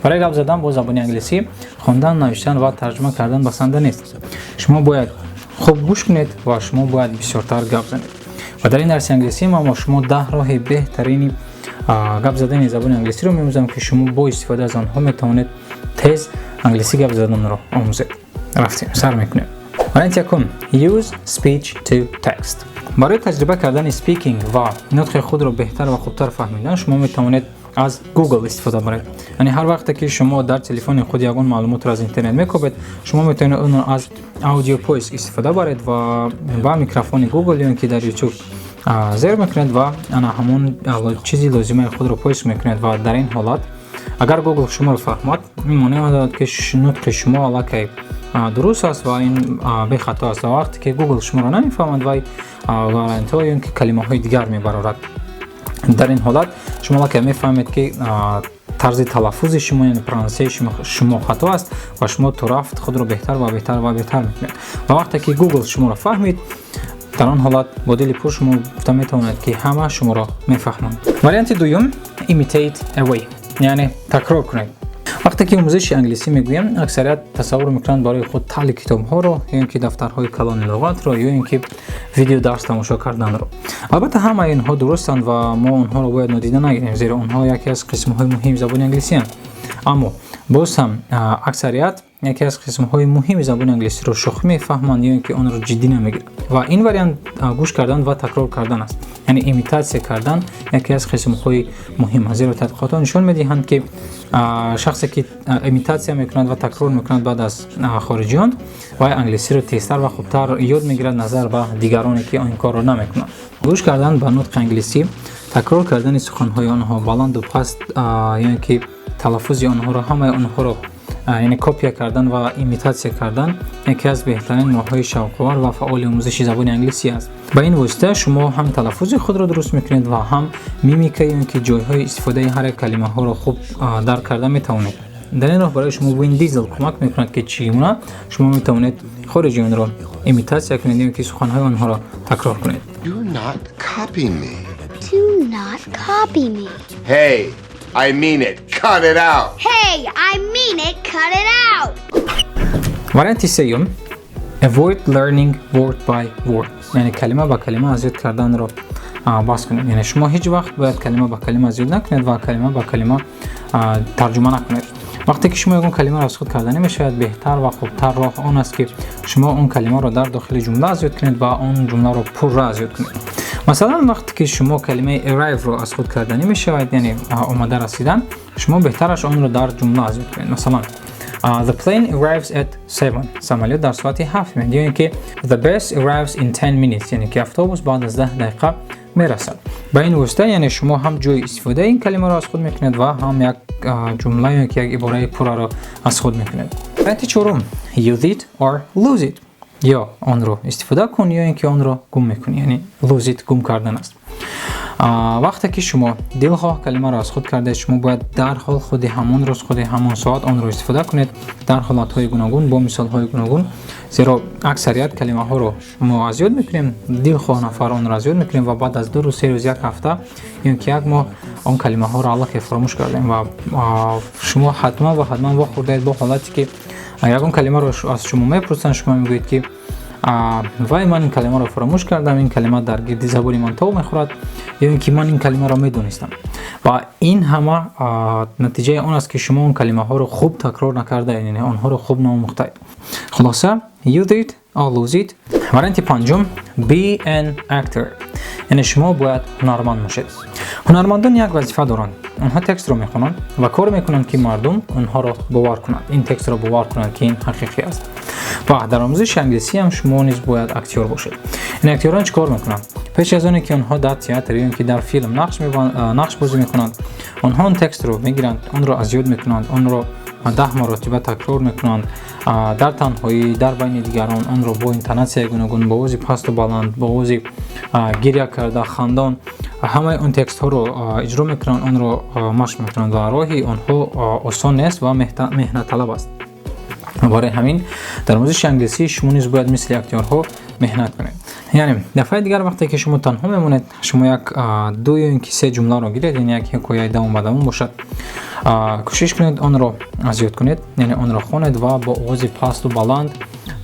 Барои гап задан бо забони англисӣ хондан, навиштан ва тарҷума кардан басанда нест. Шумо бояд хуб гӯш кунед ва шумо бояд бисёртар гап занед. Ва дар ин дарси англисӣ ман бо шумо 10 роҳи беҳтарини гап задани забони англисиро меомӯзам, ки шумо бо истифода аз онҳо метавонед тез англисӣ гап заданро омӯзед. Рафтем, сар мекунем. Варианти якум: use speech to text. Барои таҷриба кардани speaking ва нутқи худро беҳтар ва хубтар фаҳмидан шумо метавонед аз Google истифода баред. Яъне ҳар вақте ки шумо дар телефони худ ягон маълумотро аз интернет мекобед, шумо метавонед онро аз аудиопоиск истифода баред ва ба микрофони Google ё ин ки дар YouTube зер мекунед ва ана ҳамон чизи лозимаи худро поиск мекунед. Ва дар ин ҳолат, агар Google шуморо фаҳмад, ин маъное дорад, ки нутқи шумо аллакай дуруст аст ва ин бехато аст. Ва вақте ки Google шуморо намефаҳмад, вай вариантҳо ё ин ки калимаҳои дигар мебарорад. Дар ин ҳолат шумо аллакай мефаҳмед, ки тарзи талаффузи шумо, яъне pronunciation шумо хато аст ва шумо торафт худро беҳтар ва беҳтар ва беҳтар мекунед. Ва вақте ки Google шуморо фаҳмид, дар он ҳолат бо дили пур шумо гуфта метавонед, ки ҳама шуморо мефаҳманд. Варианти дуюм: imitate away, яъне такрор кунед. Вақте ки омӯзиши англисӣ мегӯем, аксарият тасаввур мекунанд барои худ таҳли китобҳоро ё ин ки дафтарҳои калони луғатро ё ин ки видеодарс тамошо карданро. Албатта, ҳамаи инҳо дурустанд ва мо онҳоро бояд нодида нагирем, зеро онҳо яке аз қисмҳои муҳими забони англисианд. Аммо боз ҳам аксарият яке аз қисмҳои муҳими забони англисиро шӯхӣ мефаҳманд ё ин ки онро ҷиддӣ намегиранд. Ва ин вариант гӯш кардан ва такрор кардан аст, яъне имитатсия кардан яке аз қисмҳои муҳим аст, зеро тадқиқотҳо нишон медиҳанд, ки шахсе ки имитатсия мекунад ва такрор мекунад баъд аз хориҷиён, вай англисиро тезтар ва хубтар ёд мегирад назар ба дигароне, ки ин корро намекунанд. Гӯш кардан ба нутқи англисӣ, такрор кардани суханҳои онҳо баланду паст ё ин ки талаффузи онҳоро, ҳамаи онҳоро, яъне копия кардан ва имитатсия кардан яке аз беҳтарин роҳҳои шавқовар ва фаъоли омӯзиши забони англисӣ аст. Ба ин восита шумо ҳам талаффузи худро дуруст мекунед ва ҳам мимика ё ин ки ҷойҳои истифодаи ҳар як калимаҳоро хуб дарк карда метавонед. Дар ин роҳ барои шумо Вин Дизел кӯмак мекунад, ки чӣ гуна шумо метавонед хориҷиёнро имитатсия кунед ё ин ки суханҳои онҳоро такрор кунед. Do not copy me. Do not copy me. Hey, I mean it. Cut it out. Hey, I mean it. Cut it out. Варианти сеюм: avoid learning word by word, яъне калима ба калима аз ёд карданро бас кунед. Яъне шумо ҳеҷ вақт бояд калима ба калима аз ёд накунед ва калима ба калима тарҷума накунед. Вақте ки шумо ягон калимаро аз худ карда намешавад, беҳтар ва хубтар роҳ он аст, ки шумо он калимаро дар дохили ҷумла аз ёд кунед ва он ҷумларо пурра аз ёд кунед. Масалан, вақте ки шумо калимаи arrive-ро аз худ карда намешавад, яъне омада расидан, шумо беҳтараш онро дар ҷумла аз ёд кунед. Масалан, "The plane arrives at 7", самолёт дар соати 7 меояд, ё ин ки "The bus arrives in 10 minutes", яъне ки автобус баъд аз 10 дақиқа мерасад. Ба ин восита, яъне шумо ҳам ҷои истифодаи ин калимаро аз худ мекунед ва ҳам як ҷумла ё ки як ибораи пурраро аз худ мекунед. Варианти чорум: use it or lose it, ё онро истифода кун, ё ин ки онро гум мекунӣ, яъне lose it гум кардан аст. Вақте ки шумо дилхоҳ калимаро аз худ кардаед, шумо бояд дарҳол, худи ҳамон рӯз, худи ҳамон соат онро истифода кунед дар ҳолатҳои гуногун, бо мисолҳои гуногун, зеро аксарият калимаҳоро мо аз ёд мекунем, дилхоҳ нафар онро аз ёд мекунем ва баъд аз 2 рӯз, 3 рӯз, як ҳафта ё ки як моҳ он калимаҳоро аллакай фаромӯш кардем. Ва шумо ҳатман ва ҳатман вохӯрдаед бо ҳолате, ки ягон калимаро аз шумо мепурсанд, шумо мегӯед, ки вай, ман ин калимаро фаромӯш кардам, ин калима дар гирди забони ман тов мехӯрад, ё ин ки ман ин калимаро медонистам. Ва ин ҳама натиҷаи он аст, ки шумо он калимаҳоро хуб такрор накардаед, яъне онҳоро хуб наомӯхтаед. Хулоса, use it or lose it. Варианти панҷум: be an actor, яъне шумо бояд ҳунарманд бошед. Ҳунармандон як вазифа доранд: онҳо текстро мехонанд ва кор мекунанд, ки мардум онҳоро бовар кунанд, ин текстро бовар кунанд, ки ин ҳақиқӣ аст. Ва дар омӯзиши англисӣ ҳам шумо низ бояд актёр бошед. Ин актёрон чӣ кор мекунанд? Пеш аз оне ки онҳо дар театр ё ин ки дар филм нақш бозӣ мекунанд, онҳо он текстро мегиранд, онро аз ёд мекунанд, онро 10 маротиба такрор мекунанд дар танҳоӣ, дар байни дигарон, онро бо интонатсияи гуногун, бо овози пасту баланд, бо овози гиря карда, хандон, ҳамаи он текстҳоро иҷро мекунанд, онро машқ мекунанд. Ва роҳи онҳо осон нест ва меҳнатталаб аст. Барои ҳамин дар омӯзиши англисӣ шумо низ бояд мисли актёрҳо меҳнат кунед. Яъне дафъаи дигар, вақте ки шумо танҳо мемонед, шумо як, ду ё ин ки се ҷумларо гиред, яъне як ҳикояи давом ба давом бошад, кӯшиш кунед, онро аз ёд кунед, яъне онро хонед ва бо овози пасту баланд,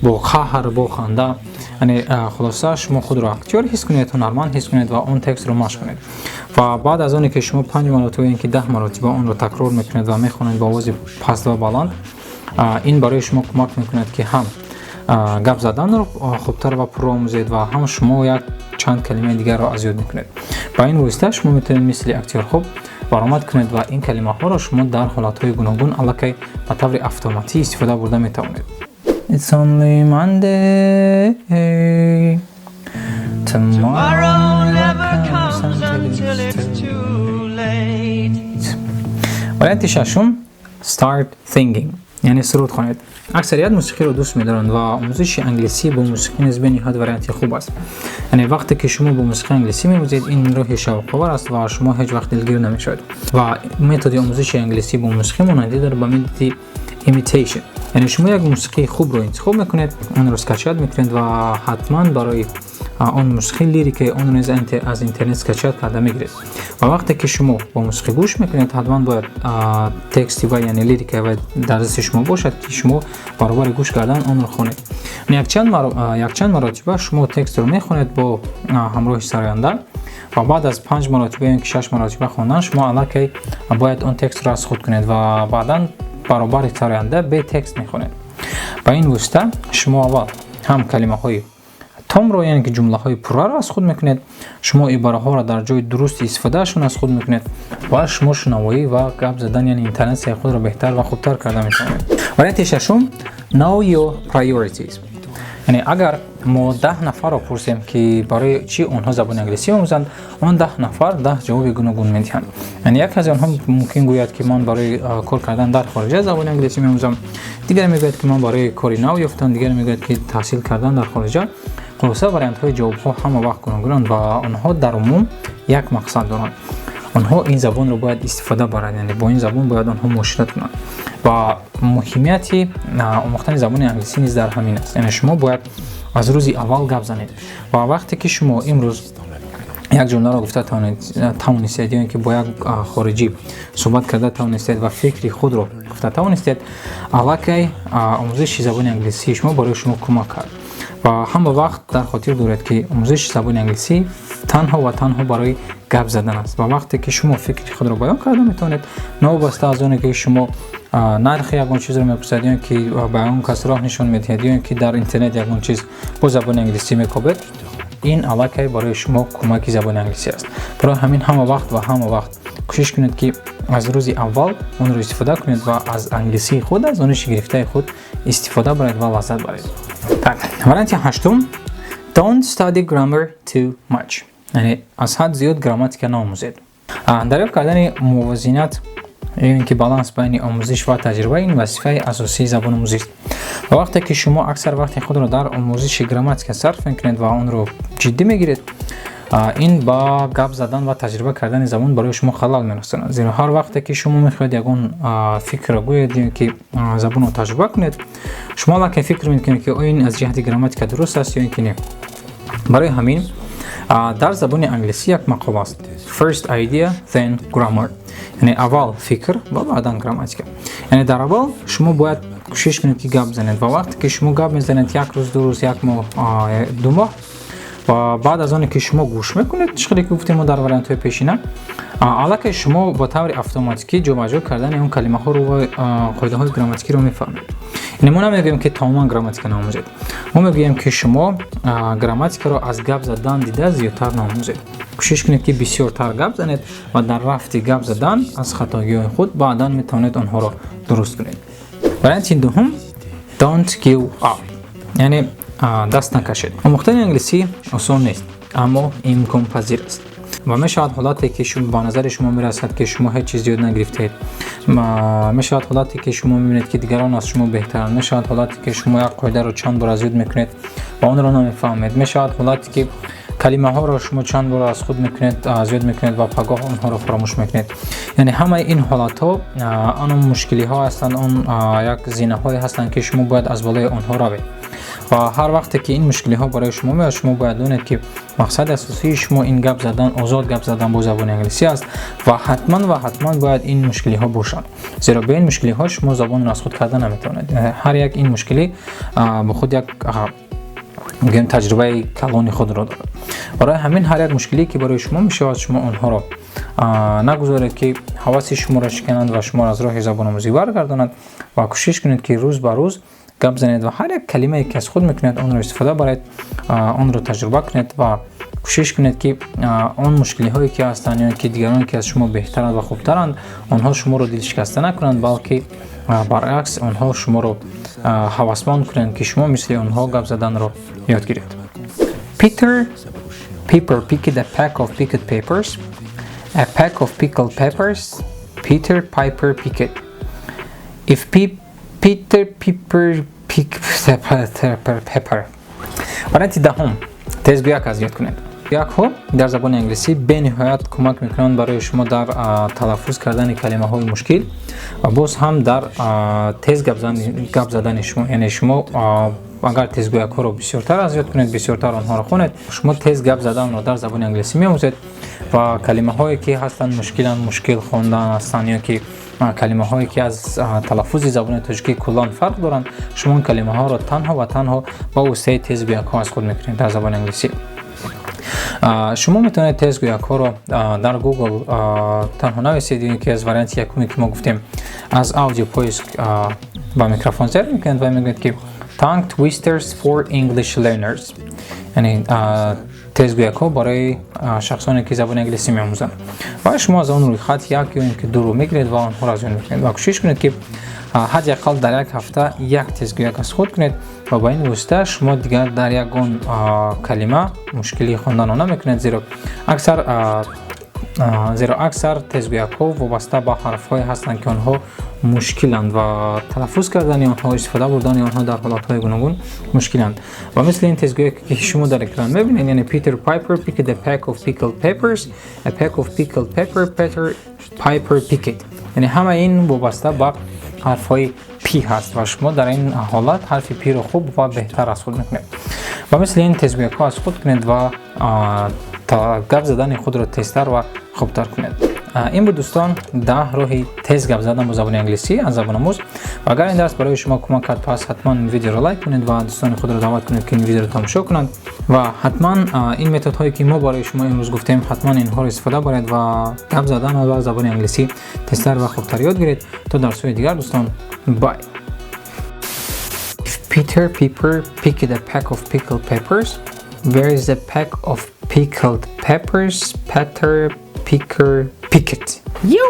бо қаҳр, бо ханда, яъне хулоса, шумо худро актёр ҳис кунед, ҳунарманд ҳис кунед ва он текстро машқ кунед. Ва баъд аз оне ки шумо панҷ маротиба ё ин ки 10 маротиба онро такрор мекунед ва мехонед бо овози паст ва баланд, ин барои шумо кӯмак мекунад, ки ҳам гап заданро хубтар ва пурра омӯзед ва ҳам шумо як чанд калимаи дигарро аз ёд мекунед. Ба ин восита шумо метавонед мисли актёр хуб баромад кунед ва ин калимаҳоро шумо дар ҳолатҳои гуногун аллакай ба таври автоматӣ истифода бурда метавонед. It's only Monday. Tomorrow never comes until it's too late. Варианти шашум: start singing, яъне суруд хонед. Аксарият мусиқиро дӯст медоранд ва омӯзиши англисӣ бо мусиқӣ низ бениҳоят варианти хуб аст. Яъне вақте ки шумо бо мусиқии англисӣ меомӯзед, ин роҳи шавқовар аст ва шумо ҳеҷ вақт дилгир намешавед. Ва методи омӯзиши англисӣ бо мусиқӣ монандӣ дорад ба методи imitation, яъне шумо як мусиқии хубро интихоб мекунед, онро скачать мекунед ва ҳатман барои он мусиқӣ лирикаи онро низ аз интернет скачать карда мегиред. Ва вақте ки шумо бо мусиқӣ гӯш мекунед, ҳатман бояд тексти вай, яъне лирикаи вай дар дасти шумо бошад, ки шумо баробари гӯш кардан онро хонед. Якчанд маротиба шумо текстро мехонед бо ҳамроҳи сароянда ва баъд аз панҷ маротиба ё ин ки шаш маротиба хондан шумо аллакай бояд он текстро аз худ кунед ва баъдан баробари сароянда бе текст мехонед. Ба ин восита шумо аввал ҳам калимаҳои томро, яъне ки ҷумлаҳои пурраро аз худ мекунед, шумо ибораҳоро дар ҷои дурусти истифодаашон аз худ мекунед ва шумо шунавоӣ ва гап задан, яъне интонатсияи худро беҳтар ва хубтар карда метавонед. Варианти шашум: know your priorities. Яъне агар мо 10 нафарро пурсем, ки барои чӣ онҳо забони англисӣ омӯзанд, он 10 нафар 10 ҷавоби гуногун медиҳанд. Яъне як аз онҳо мумкин гӯяд, ки ман барои кор кардан дар хориҷа забони англисӣ меомӯзам, дигаре мегӯяд, ки ман барои кори нав ёфтан, дигаре мегӯяд, ки таҳсил кардан дар хориҷа. Хулоса, вариантҳои ҷавобҳо ҳама вақт гуногунанд ва онҳо дар умум як мақсад доранд: онҳо ин забонро бояд истифода баранд, яъне бо ин забон бояд онҳо муошират кунанд. Ва муҳимияти омӯхтани забони англисӣ низ дар ҳамин аст, яъне шумо бояд аз рӯзи аввал гап занед. Ва вақте ки шумо имрӯз як ҷумларо гуфта тавонистед ё ин ки бо як хориҷӣ суҳбат карда тавонистед ва фикри худро гуфта тавонистед, аллакай омӯзиши забони англисии шумо барои шумо кӯмак кард. Ва ҳама вақт дар хотир доред, ки омӯзиши забони англисӣ танҳо ва танҳо барои гап задан аст. Ва вақте ки шумо фикри худро баён карда метавонед, новобаста аз оне ки шумо нархи ягон чизро мепурсед ё ки ба ягон кас роҳ нишон медиҳед ё ин ки дар интернет ягон чиз бо забони англисӣ мекобед, ин аллакай барои шумо кӯмаки забони англисӣ аст. Барои ҳамин ҳама вақт ва ҳама вақт кӯшиш кунед, ки аз рӯзи аввал онро истифода кунед ва аз англисии худ, аз дониши гирифтаи худ истифода баред ва лаззат баред. Так, варианти ҳаштум: don't study grammar too much, яъне аз ҳад зиёд грамматика наомӯзед. Дарёфт кардани мувозинат ё ин ки баланс байни омӯзиш ва таҷриба — ин вазифаи асосии забономӯзист. Ва вақте ки шумо аксар вақти худро дар омӯзиши грамматика сарф мекунед ва онро ҷиддӣ мегиред, ин ба гап задан ва таҷриба кардани забон барои шумо халал мерасонад, зеро ҳар вақте ки шумо мехоҳед ягон фикрро гӯед ё ки забонро таҷриба кунед, шумо аллакай фикр мекунед, ки оё ин аз ҷиҳати грамматика дуруст аст ё ин ки не. Барои ҳамин дар забони англисӣ як мақол аст: first idea, then grammar, яъне аввал фикр ва баъдан грамматика. Яъне дар аввал шумо бояд кӯшиш кунед, ки гап занед. Ва вақте ки шумо гап мезанед, як рӯз, 2 рӯз, як моҳ, 2 моҳ, ва баъд аз оне ки шумо гӯш мекунед, чӣ хеле ки гуфтем мо дар вариантҳои пешина, аллакай шумо ба таври автоматикӣ ҷобаҷо кардани он калимаҳоро ва қоидаҳои грамматикиро мефаҳмед. Яъне мо намегӯем, ки тамоман грамматика наомӯзед, мо мегӯем, ки шумо грамматикаро аз гап задан дида зиёдтар наомӯзед. Кӯшиш кунед, ки бисёртар гап занед ва дар рафти гап задан аз хатогиҳои худ баъдан метавонед онҳоро дуруст кунед. Варианти дуҳум: don't give up, яъне даст накашед. Омӯхтани англисӣ осон нест, аммо имконпазир аст. Ва мешавад ҳолате, ки ба назари шумо мерасад, ки шумо ҳеҷ чиз ёд нагирифтед. Мешавад ҳолате, ки шумо мебинед, ки дигарон аз шумо беҳтаранд. Мешавад ҳолате, ки шумо як қоидаро чанд бор аз ёд мекунед ва онро намефаҳмед. Мешавад ҳолате, ки Калимаҳоро шумо чанд бор аз худ мекунед, аз ёд мекунед ва пагоҳ онҳоро фаромӯш мекунед. Яъне ҳамаи ин ҳолатҳо он мушкилиҳо ҳастанд, он як зинаҳое ҳастанд, ки шумо бояд аз болои онҳо равед. Ва ҳар вақте ки ин мушкилиҳо барои шумо меояд, шумо бояд донед, ки мақсади асосии шумо ин гап задан, озод гап задан бо забони англисӣ аст ва ҳатман бояд ин мушкилиҳо бошанд, зеро бе ин мушкилиҳо шумо забонро аз худ карда наметавонед. Ҳар як ин мушкилӣ ба худ як, мегӯем, таҷрибаи калони худро дорад. Барои ҳамин ҳар як мушкилие, ки барои шумо мешавад, шумо онҳоро нагузоред, ки ҳаваси шуморо шикананд ва шуморо аз роҳи забономӯзӣ баргардонанд ва кӯшиш кунед, ки рӯз ба рӯз гап занед ва ҳар як калимае, ки аз худ мекунед, онро истифода баред, онро таҷриба кунед ва кӯшиш кунед, ки он мушкилиҳое, ки ҳастанд, ё ки дигароне, ки аз шумо беҳтаранд ва хубтаранд, онҳо шуморо дилшикаста накунанд, балки баръакс онҳо шуморо ҳавасманд кунанд, ки шумо мисли онҳо гап заданро ёд гиред. Peter Piper picked a pack of pickled peppers, a pack of pickled peppers, Peter Piper picked. If Peter Piper pick pepper. Варианти даҳум: тезгӯяк аз ёд кунед. Гӯякҳо дар забони англисӣ бениҳоят кӯмак мекунанд барои шумо дар талаффуз кардани калимаҳои мушкил ва боз ҳам дар тез гап задани шумо. Яъне шумо агар тезгӯякҳоро бисёртар аз ёд кунед, бисёртар онҳоро хонед, шумо тез гап заданро дар забони англисӣ меомӯзед ва калимаҳое, ки ҳастанд, мушкиланд, мушкил хондан ҳастанд ё ки калимаҳое, ки аз талаффузи забони тоҷикӣ куллан фарқ доранд, шумо он калимаҳоро танҳо ва танҳо ба воситаи тезгӯякҳо аз худ мекунед дар забони англисӣ. Шумо метавонед тезгӯякҳоро дар Google танҳо нависед ё ки аз варианти якуме, ки мо гуфтем, аз аудио поиск ба микрофон зер мекунед ва мегӯед, ки "Tongue twisters for English learners", яъне тезгӯякҳо барои шахсоне, ки забони англисӣ меомӯзанд, ва шумо аз он рӯйхат як ё ин ки дуро мегиред ва онҳоро аз ёд мекунед ва кӯшиш кунед, ки ҳадди ақал дар як ҳафта як тезгӯяк аз худ кунед ва ба ин восита шумо дигар дар ягон калима мушкилии хонданро намекунед, зеро аксар тезгӯякҳо вобаста ба ҳарфҳое ҳастанд, ки онҳо мушкиланд ва талаффуз кардани онҳо, истифода бурдани онҳо дар ҳолатҳои гуногун мушкиланд. Ва мисли ин тезгӯяке, ки шумо дар экран мебинед, яъне Peter Piper picked a pack of pickled peppers, a pack of pickled pepper, Peter Piper picked, яъне ҳама ин вобаста ба ҳарфҳои P ҳаст ва шумо дар ин ҳолат ҳарфи P-ро хуб ва беҳтар аз худ мекунед. Ва мисли ин тезгӯякҳо аз худ кунед ва гап задани худро тезтар ва хубтар кунед. Ин буд, дӯстон, 10 роҳи тез гап задан бо забони англисӣ аз Забономӯз. Ва агар ин дарс барои шумо кӯмак кард, пас ҳатман видеоро лайк кунед ва дӯстони худро даъват кунед, ки ин видеоро тамошо кунанд. Ва ҳатман ин методҳое, ки мо барои шумо имрӯз гуфтем, ҳатман инҳоро истифода баред ва гап задан ва забони англисӣ тезтар ва хубтар ёд гиред. То дарсҳои дигар, дӯстон, bye. Peter Piper picked a pack of pickled peppers. Where is the pack of pickled peppers? Peter Picker picked. You!